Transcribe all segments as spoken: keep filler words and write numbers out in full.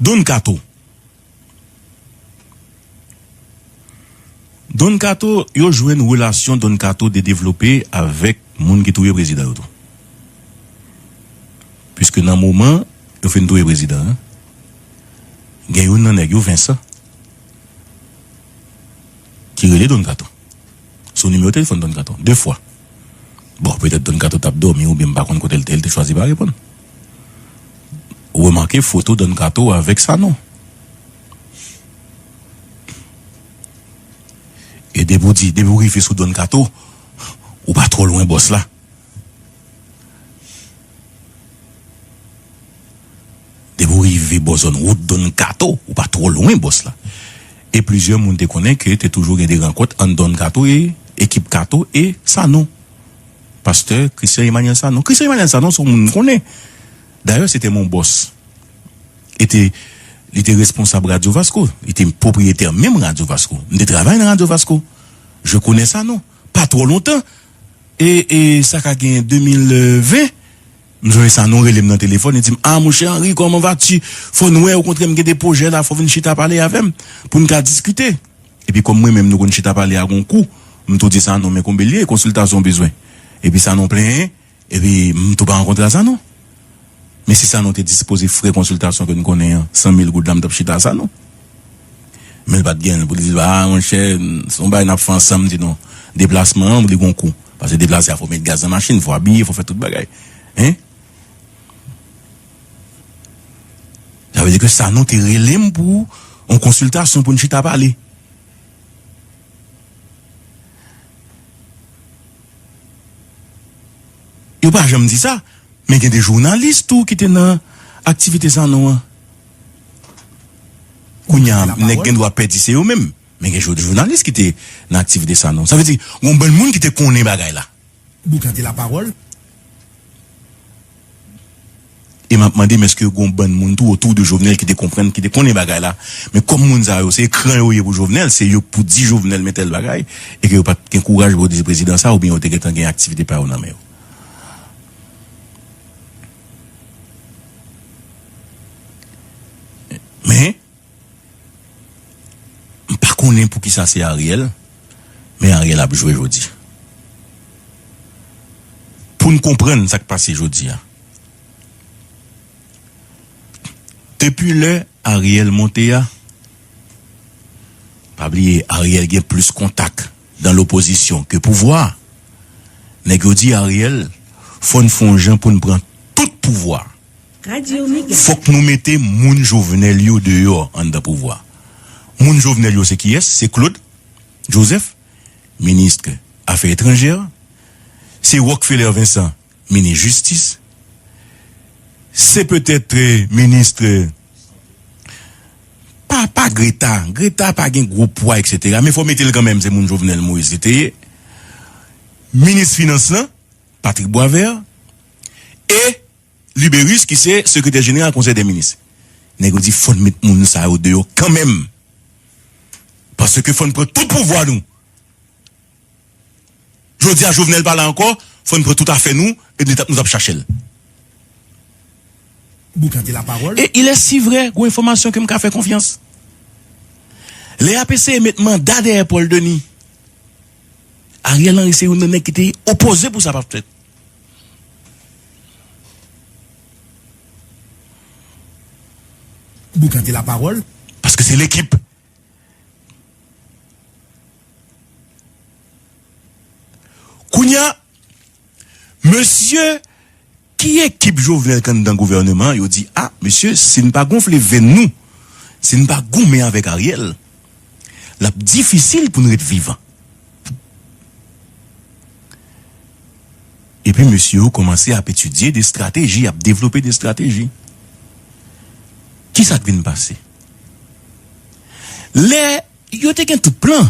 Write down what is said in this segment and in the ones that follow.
Don Kato. Don Kato, yo jwenn relasyon Don Kato te devlope avèk moun ki touye prezidan yo tou. Piske nan moman yo fin touye prezidan an, gen youn nan nèg yo, Vincent, ki rele Don Kato sou nimewo telefòn Don Kato de fwa. Bon, petèt Don Kato t ap dòmi oubyen m pa konn kote l te, l te chwazi pa reponn. Ou remake foto Don Kato avèk Sanon. E depi w di, depi w rive sou Don Kato, ou pa twò lwen bòs la. Depi w rive bò zòn wout Don Kato, ou pa twò lwen bòs la. E plizyè moun te konnen ke te toujou gen de rankont ant Don Kato e ekip Kato e Sanon. Pastè Christian Emmanuel Sanon. Christian Emmanuel Sanon se yon moun m konnen. Dayè, se te mon bòs. E te, li te responsab Radyo Vasco. Li te pwopriyetè menm Radyo Vasco. M te travay nan Radyo Vasco. Je connais Sanon. Pa twò lontan. E, e sa ka gen de mil ven, m sonje Sanon rele m nan telefòn, li di m, "Ah, mon cher Henri, comment vas-tu? Fò n wè, okontrè, m gen de pwojè la, fò w vin chita pale avè m pou n ka diskite." Epi kòm mwen menm, nou konn chita pale a gon kou, m tou di Sanon, "Men konbyen l ye, konsiltasyon w bezwen." Epi Sanon plenyen, epi m tou pa rankontre a Sanon. Men si Sanon te dispoze frè konsiltasyon ke n konnen an, san mil goud la, m t ap chita a Sanon. Men l pa t gen pou li di, "Ah, monchè, se yon bagay n ap fè ansanm," di non. Deplasman an, li gon kou. Paske deplase a, fò w met gaz nan machin, fò w abiye, fò w fè tout bagay. Hein? Sa vle di ke Sanon te rele m pou yon konsiltasyon, pou n chita pale. Yo pa janm di sa, men gen de jounalis tou ki te nan aktivite Sanon an. Kounye a, nèg gen dwa pèdi se yo menm. Men gen jou-, jounalis ki te nan aktivite Sanon. Sa vle di, gon bann moun ki te konnen bagay la. Boukante lapawòl. E m ap mande m èske gon bann moun tou otou de Jovenel ki te konprann, ki te konnen bagay la. Men kòm moun sa yo, se ekran yo ye pou Jovenel, se yo k pou di Jovenel men tèl bagay, e ke yo pa t gen kouraj pou yo di se prezidan sa, oubyen yo te gentan gen aktivite pa yo nan men yo. Men, M pa konnen poukisa se Ariel, men Ariel ap jwe jodi. Pou n konprann sa k pase jodi a. Depi lè Ariel monte a, pa bliye, Ariel gen plis kontak dan lopozisyon ke pouvwa. Nèg yo di Ariel, fò n fè yon jan pou n pran tout pouvwa. Radyo Mega. Fòk nou mete moun Jovenel yo deyò anndan pouvwa. Moun Jovenel yo se kiyès? Se Claude Joseph, minis afè etranjè. Se Rockefeller Vincent, minis jistis. Se petèt, eh, minis, eh, pa, pa Greta. Greta pa gen gwo pwa, etsetera. Men fò mete l kanmenm, se moun Jovenel Moïse li te ye. Minis finans lan, Patrick Boisvert. E Libérus, ki se sekretè jeneral Konsèy dè Minis. Nèg yo di, "Fò n met moun sa yo deyò kanmenm. Paske fò n pran tout pouvwa nou. Jodi a, Jovenel pa la ankò, fò n pran tout afè nou, e n t ap, nou t ap chache l." Boukante lapawòl. E il est si vrai, gwo enfòmasyon ke m ka fè konfyans. Lè y ap eseye met manda dèyè Paul Denis, Ariel Henry se youn nan nèg ki te opoze pou sa pa t fèt. Boukante lapawòl. Paske se lekip. Kounye a, mesye, ki ekip Jovenel k anndan gouvèneman an, yo di, "A, mesye, si n pa gonfle venn nou, si n pa goumen avèk Ariel, l ap difisil pou n ret vivan." Epi mesye yo kòmanse ap etidye de estrateji, ap devlope de estrateji. Kisa k vin pase? Lè yo te gen tout plan,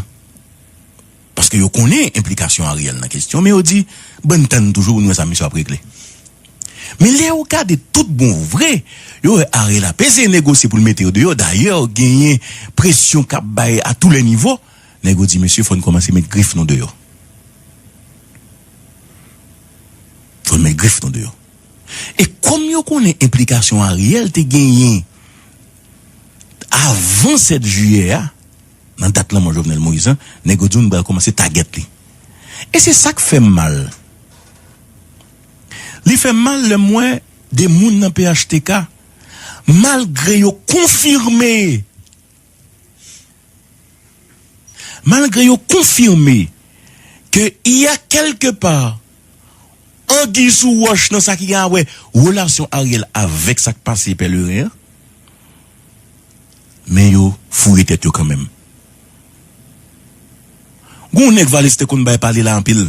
paske yo konnen enplikasyon Ariel nan kesyon, men yo di, "Ban n tann toujou pou n wè sa misye ap regle." Men lè yo gade tout bon vre, yo wè Ariel ap eseye negosye pou l mete yo deyò. Dayè, genyen presyon k ap bay a tou lè nivo. Nèg yo di, "Mesye, fò n kòmanse met grif nou deyò. Fò n met grif nou deyò." E kòm yo konnen enplikasyon Ariel te genyen avan sèt jiyè a, nan dat lanmò Jovenel Moïse an, nèg yo di w nou pral kòmanse tagèt li. E se sa k fè m mal. Li fè m mal lè m wè de moun nan P H T K, malgre yo konfime, malgre yo konfime ke y a quelque part anguille sous roche nan sa ki gen a wè relasyon Ariel avèk sa k pase Pèleren an, men yo foure tèt yo kanmenm. Gon nèg Valestin konn bay pale la anpil.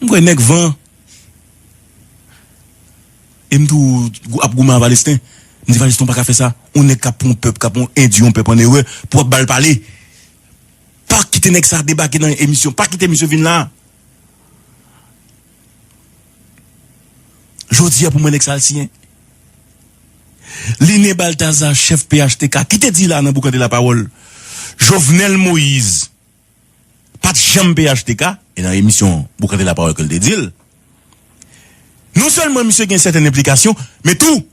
M kwè nèg van. E m tou ap goumen a Valestin. M di Valestin ou pa ka fè sa. Yon nèg k ap pran yon pèp, k ap pran yon endwi yon pèp an erè pou w ap ba l pale. Pa kite nèg sa debake nan emisyon. Pa kite misye vin la. Jodi a pou mwen nèg sa al siyen. Line Balthazar, chèf P H T K, ki te di la nan Boukante Lapawòl, Jovenel Moïse pa t janm P H T K, e nan emisyon Boukante Lapawòl ke l te di l, non sèlman misye gen sèten enplikasyon, men tou,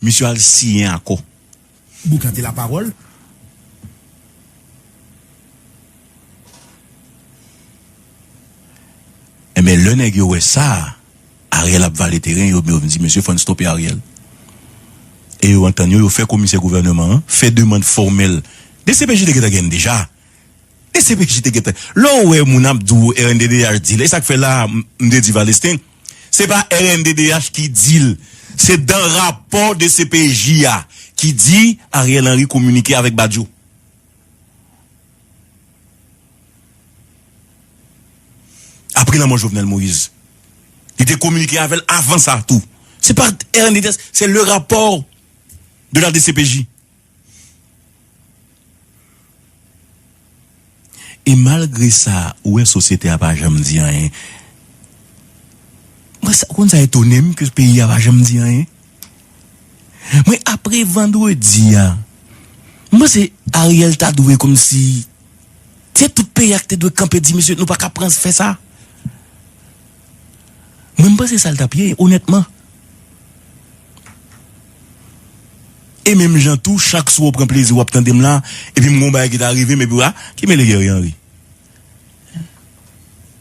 misye al siyen akò. Boukante Lapawòl. Enben, lè nèg yo wè sa, Ariel ap vale teren, yo, yo di, mesye, fò n stope Ariel. E yo antann yo, yo fè komisè gouvènman an fè demann fòmèl. D C P J te gentan gen deja. D C P J te gentan. Lè w wè moun ap di w R N D D H di l, e sa k fè la, m, m te di Valestin, se pa R N D D H ki di l, se dan rapò D C P J a ki di Ariel Henry kominike avèk Badio. Apre lanmò Jovenel Moïse. Li te kominike avè l avan sa tou. Se pa R N D D H, se le rapport de la D C P J. E malgre sa, ou wè sosyete a pa janm di anyen. Mwen sa, ou konn sa etone m ke peyi a pa janm di anyen. Mwen apre vandredi a, mwen panse Ariel ta dwe kòmsi, se tout peyi a ki te dwe kanpe di, mesye, nou pa ka pran fè sa. Mwen, m panse sa l t ap ye, onètman. E menm jan tou, chak swa w pran plezi w ap tande m la, epi m gon bagay ki ta rive m, epi w a, ki mele Guerrier Henry.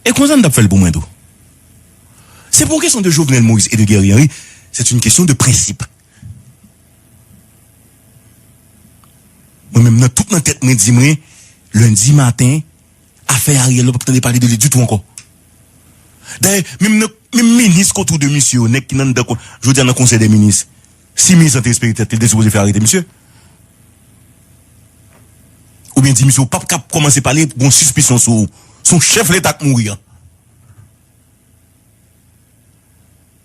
E konsa n t ap fè l pou mwen tou. Se pa yon kesyon de Jovenel Moïse e de Guerrier Henry, c'est une question de principe. Mwen menm nan tout nan tèt mwen di mwen, lendi maten, afè Ariel la, w p ap tande pale de li ditou ankò. Dayè, menm nan, menm minis ki otou de misye yo, nèg ki nan anndan kon-, jodi a nan konsèy dè minis, si minis lan te respekte tèt li, li te sipoze fè arete misye. Oubyen di misye, w p ap ka kòmanse pale, gon sispisyon sou ou. Se yon chèf leta k mouri an.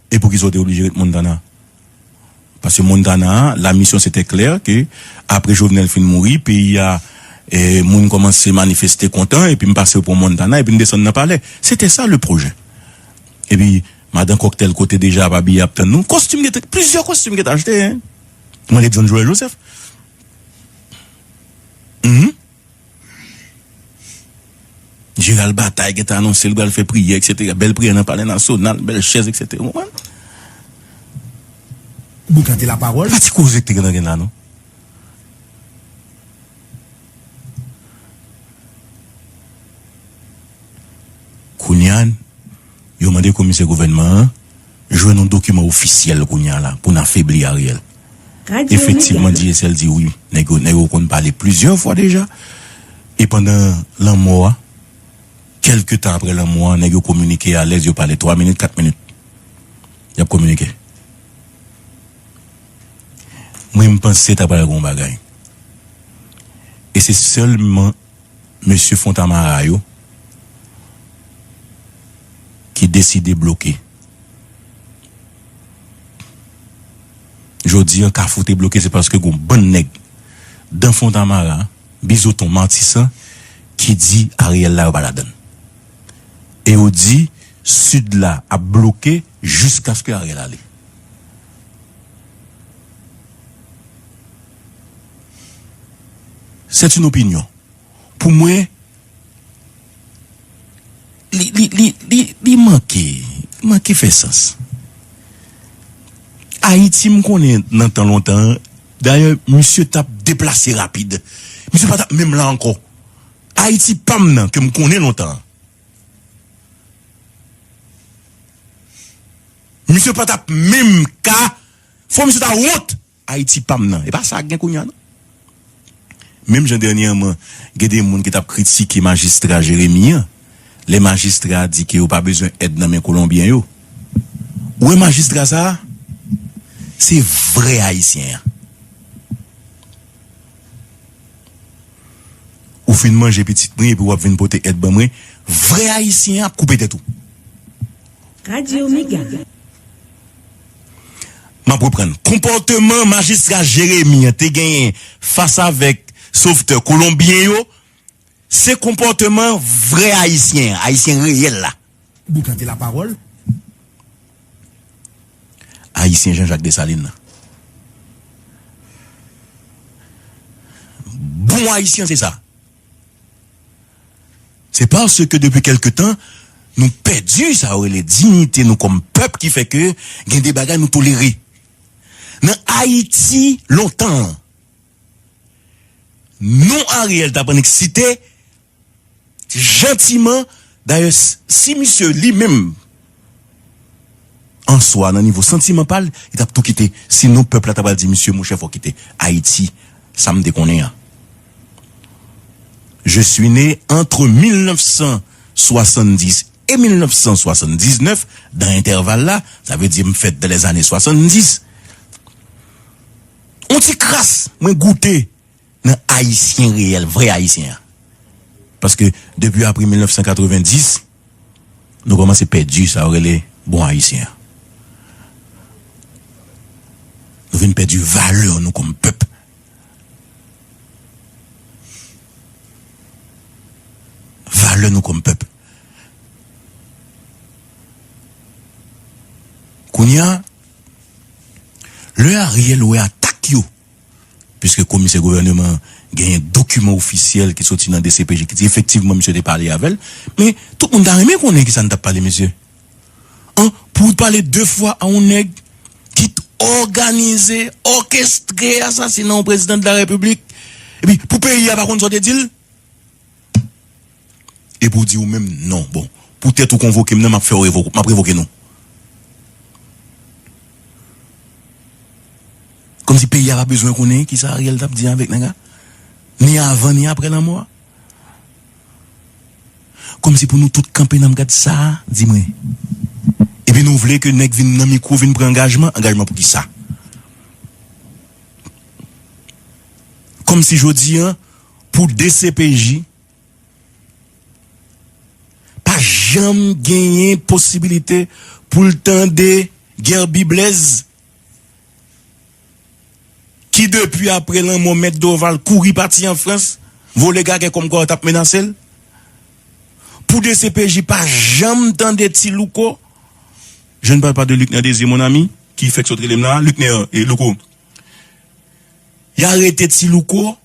E poukisa w te oblije ret Montana? Paske Montana, la mission c'était clair ke apre Jovenel fin mouri, peyi a, e, moun kòmanse manifeste kontan, epi m pase pran Montana, epi m desann nan palè. C'était ça le projet. Epi, madan Kòktèl kote deja ap abiye ap tann nou. Kostim gentan, plizyè kostim gentan achte, en. Mande John Joël Joseph. Mhm. Gérald Bataille gentan anonse l pral fè priyè, et cetera. Bèl priyè nan Palè Nasyonal, bèl chèz, et cetera. Ou konprann? Boukante lapawòl. Pa ti koze k te gentan gen la, non. Kounye a, yo mande komisè gouvènman an jwenn yon dokiman ofisyèl kounye a la pou n afebli Ariel. Efektivman, Dyesèl di wi, nèg yo, nèg yo konn pale plizyè fwa deja. E pandan lanmò a, kèlke tan apre lanmò a, nèg yo kominike alèz, yo pale twa minit, kat minit. Y ap kominike. Mwen, m panse ta pral gen yon bagay. E se sèlman mesye Fontamara yo ki deside bloke. Jodi a, Kafou te bloke, se paske gon bann nèg dan Fontamara, Bizoton, Matisan, ki di Ariel la yo pa ladann. E yo di Sid la ap bloke jiskaske Ariel ale. C'est une opinion. Pou mwen, li, li, li, li, li manke, manke fè sans. Ayiti, m konnen nan tan lontan, Dayè, misye t ap deplase rapid. Misye pa t ap menm la ankò. Ayiti pa m nan, ke m konnen lontan an. Misye pa t ap menm ka, fò misye ta wont. Ayiti pa m nan. E pa sa k gen kounye a, non. Menm jan dènyèman, gen de moun ki t ap kritike majistra Jeremi an, lè majistra a di ke yo pa bezwen èd nan men Kolonbyen yo. Ou wè majistra sa a? Se vrè Ayisyen an. Ou fin manje pitit mwen epi w ap vin pote èd ban mwen, vrè Ayisyen an ap koupe tèt ou. Radyo Mega. M ap reprann. Konpòteman majistra Jeremi an te genyen fas avèk sovtè kolonbyen yo, se konpòteman vrè Ayisyen an, Ayisyen reyèl la. Boukante lapawòl. Ayisyen Jean-Jacques Dessalines nan. Bon Ayisyen se sa. Se paske depi kèlke tan, nou pèdi sa yo rele diyite nou kòm pèp ki fè ke gen de bagay nou tolere. Nan Ayiti lontan an, non Ariel t ap annik site jantiman. Dayè, s- si misye li menm, an swa, nan nivo santiman pa l, li t ap tou kite. Sinon, pèp la ta pral di, "Misye, monchè, fò w kite Ayiti, sa m te konnen an." Je suis né entre mil nèf san swasanndis e mil nèf san swasanndisnèf, dan entèval la, sa vle di m fèt dan lèzane swasanndis. On ti kras, mwen goute nan Ayisyen reyèl, vrè Ayisyen an. Paske depi apre mil nèf san katrevenndis, nou kòmanse pèdi sa yo rele bon Ayisyen an. Nou vin pèdi valè nou kòm pèp. Valè nou kòm pèp. Kounye a, lè Ariel wè atak yo, piske komisè gouvèneman an genyen dokiman ofisyèl ki soti nan D C P J ki di efektivman misye te pale avè l, men tout moun ta renmen konnen kisa n t ap pale, mesye. An, pou w pale de fwa a yon nèg ki t òganize, òkestre asasina yon prezidan de la repiblik, epi pou peyi a pa konn sa w te di l, epi w di ou menm, non, bon, poutèt ou konvoke m nan, m ap fè w revoke, m ap revoke nou. Kòmsi peyi a pa bezwen konnen kisa Ariel t ap di avèk nèg la, ni avan ni apre lanmò a. Kòmsi pou nou tout kanpe nan gad sa a, di mwen. Epi nou vle ke nèg vin nan mikwo, vin pran angajman, angajman pou kisa? Kòmsi jodi a, pou D C P J, pa janm genyen posibilite pou l tande Guerby Blaise, ki depi apre lanmò Mèt Dorval kouri pati an Frans, vole gagè kòmkwa yo t ap menase l. Pou D C P J pa janm tande Ti Louko, je ne parle pas de Luckner Désir, mon ami, ki fèk sot rele m la, Luckner e Louko. Y arete Ti Louko,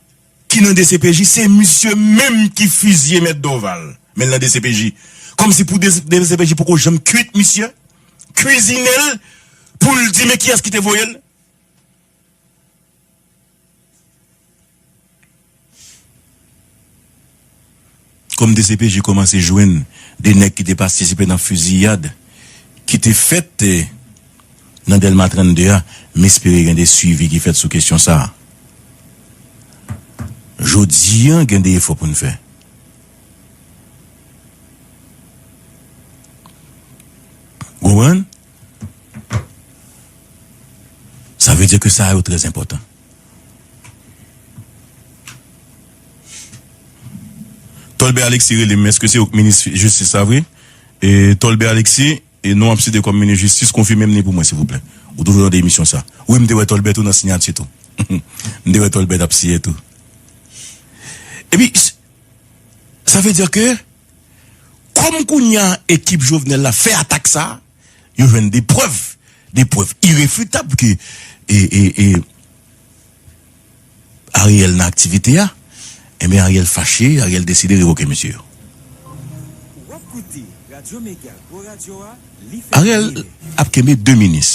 ki nan D C P J, se misye menm ki fizye Mèt Dorval, men l nan D C P J. Kòmsi pou D C P J poko janm kwit misye, kwizine l, pou l di men kiyès ki te voye l. Kòm D C P J kòmanse jwenn de nèg ki te patisipe nan fiziyad ki te fèt, eh, nan Dèlma trannde a, m espere gen de swivi ki fèt sou kesyon sa a. Jodi a, gen de efò pou n fè. Ou konprann? Sa vle di ke sa yo trè enpòtan. Tolbè Alexis rele m, èske se ou k minis jistis la vre? E Tolbè Alexis, e non w ap site kòm minis jistis, konfime m li pou mwen, silvouplè. Ou toujou nan emisyon sa. Wi, m te wè Tolbè tou nan siyati tou. M te wè Tolbè t ap siyen tou. Epi, s- sa vle di ke, kòm kounye a ekip Jovenel la fè atak sa, yo jwenn de prèv, de prèv irefitab ke, e, e, e, Ariel nan aktivite a, enben Ariel fache, Ariel deside revoke mesye yo. W ap koute Radyo Mega, gwo radyo a, li fè Ariel ap kenbe de minis.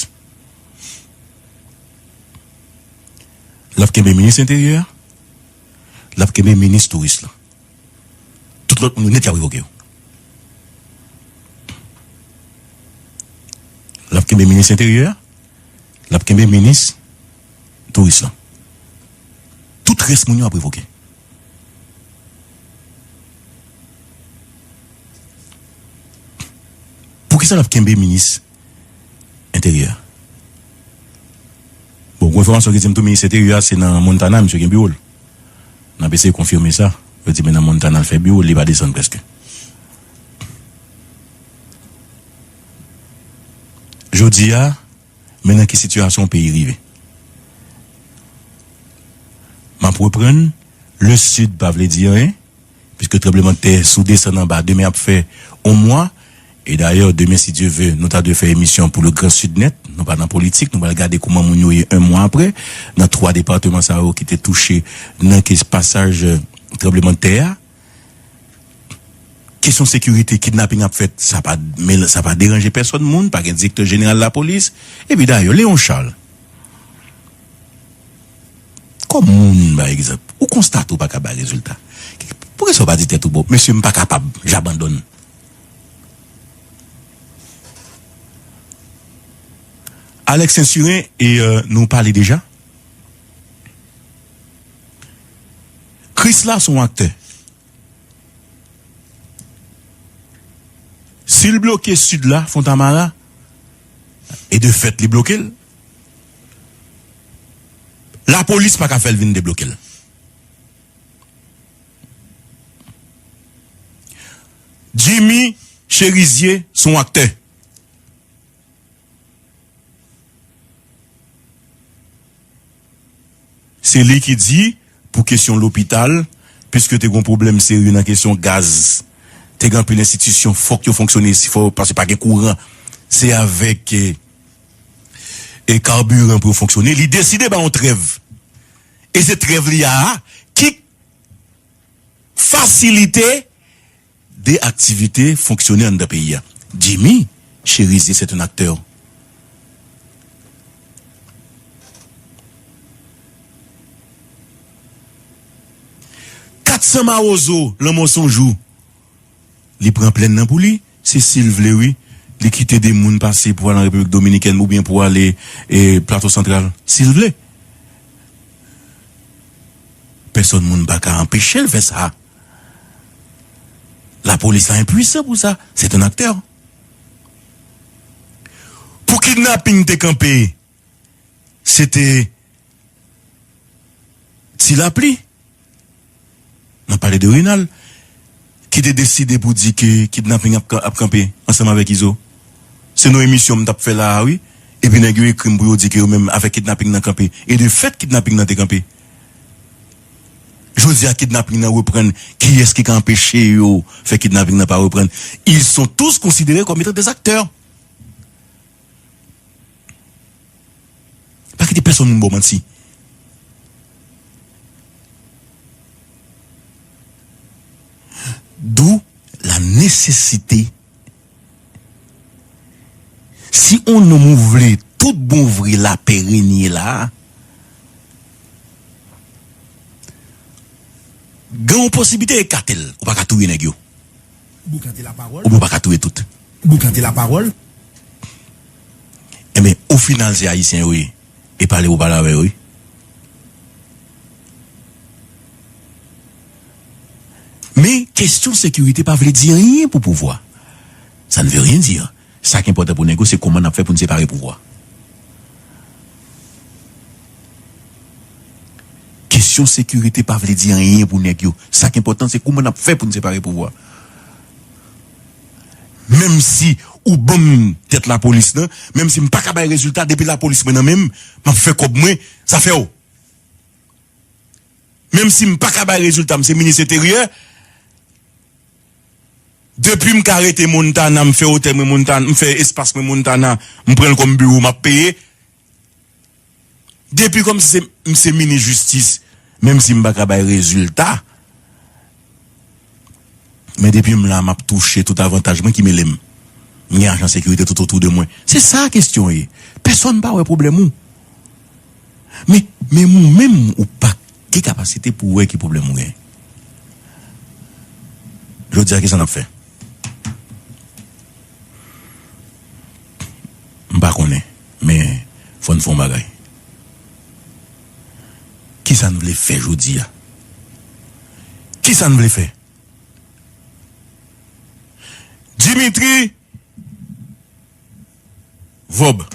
L ap kenbe minis enteryè a, l ap kenbe minis touris lan. Tout lòt moun yo nèt, y ap revoke yo. L ap kenbe minis enteryè a, l ap kenbe minis touris lan. Tout rès moun yo ap revoke. Poukisa l ap kenbe minis enteryè a? Bon, gen enfòmasyon ki di m tou minis enteryè a se nan Montana misye gen biwo l. N ap eseye konfime sa. Yo di men nan Montana l fè biwo l, li pa desann prèske. Jodi a, men nan ki sitiyasyon peyi rive. M ap reprann, le Sid pa vle di anyen, piske tranblemanntè, si w desann anba, demen ap fè yon mwa. E dayè, demen, si Dye ve, nou ta dwe fè emisyon pou le Grand Sud nèt. Nou pa nan politik, nou pral gade kòman moun yo ye yon mwa apre, nan twa depatman sa yo ki te touche nan kes pasaj, eh, tranblemanntè a. Kesyon sekirite, kidnaping ap fèt, sa pa, men sa pa deranje pèsòn moun, pa gen direktè jeneral lapolis. Epi dayè, Leon Charles, kòm moun, pa egzanp, ou konstate ou pa ka bay rezilta. Poukisa w pa di tèt ou, bon, mesye, m pa kapab, j'abandonne. Alex Saint-Cyrin, e, euh, nou pale deja. Krisla se yon aktè. Si l bloke Sid la, Fontamara, e de fèt li bloke l, lapolis pa ka fè l vin debloke l. Jimmy Chérizier se yon aktè. Se li ki di, pou kesyon lopital, piske te gen pwoblèm serye nan kesyon gaz, te gen anpil enstitisyon, fòk yo fonksyone, si fò, paske pa gen kouran, se avèk, e, e kabiran pou yo fonksyone. Li deside ba yon trèv. E se trèv li a, a ki fasilite de aktivite fonksyone anndan peyi a. Jimmy Chérizier, c'est un acteur. Kat san mawozo, lanmò s on jou. Li pran plèn nan pou li, se si l vle, wi. Li kite de moun pase pou al an Repiblik Dominikèn oubyen pou ale, e, Plato Santral, si l vle. Pèsòn moun pa ka anpeche l fè sa. Lapolis la enpwisan pou sa. Se te yon aktè. Pou kidnaping te kanpe, se te Ti Lapli. N ap pale de Renald, ki te deside pou di ke kidnaping ap, ap kanpe ansanm avèk Izo. Se nan emisyon m t ap fè la a, wi. Epi nèg yo ekri m pou yo di ke yo menm afè kidnaping nan kanpe. E de fèt, kidnaping nan te kanpe. Jodi a, kidnaping nan reprann. Kiyès ki ka anpeche yo fè kidnaping nan pa reprann? Ils sont tous considérés comme étant des acteurs. Pa kite pèsonn moun ba w manti. D'où la nécessité, si on nonm ou vle tout bon vre lapè renye la, gen yon posiblite e katèl, ou pa ka touye nèg yo. Boukante lapawòl. Ou pa ka touye tout. Boukante lapawòl. Enben, ofinal, se Ayisyen yo ye. E pale pou pale avè yo, wi. Men, kesyon sekirite pa vle di anyen pou pouvwa. Ça ne veut rien dire. Sa k enpòtan pou nèg yo, se kòman n ap fè pou n separe pouvwa. Kesyon sekirite pa vle di anyen pou nèg yo. Sa k enpòtan, se kòman n ap fè pou n separe pouvwa. Menm si ou ban m tèt lapolis nan, menm si m pa ka bay rezilta, depi lapolis mwen nan men m, m ap fè kòb mwen, zafè w. Menm si m pa ka bay rezilta, m se minis enteryè, depi m ka rete Montana, m fè otèl mwen Montana, m fè espas mwen Montana, m pran l kòm biwo, m ap peye. Depi kòmsi se, m se minis jistis, menm si m pa ka bay rezilta, men depi m la, m ap touche tout avantaj mwen ki mele m. M gen ajan sekirite tout otou de mwen. Se sa kesyon ye. Pèsonn pa wè pwoblèm ou. Men, Men ou menm, ou pa gen kapasite pou wè ki pwoblèm ou gen. Jodi a, kisa n ap fè? M pa konnen, men fò n fè yon bagay. Kisa n vle fè jodi a? Kisa n vle fè? Dimitri Vòb.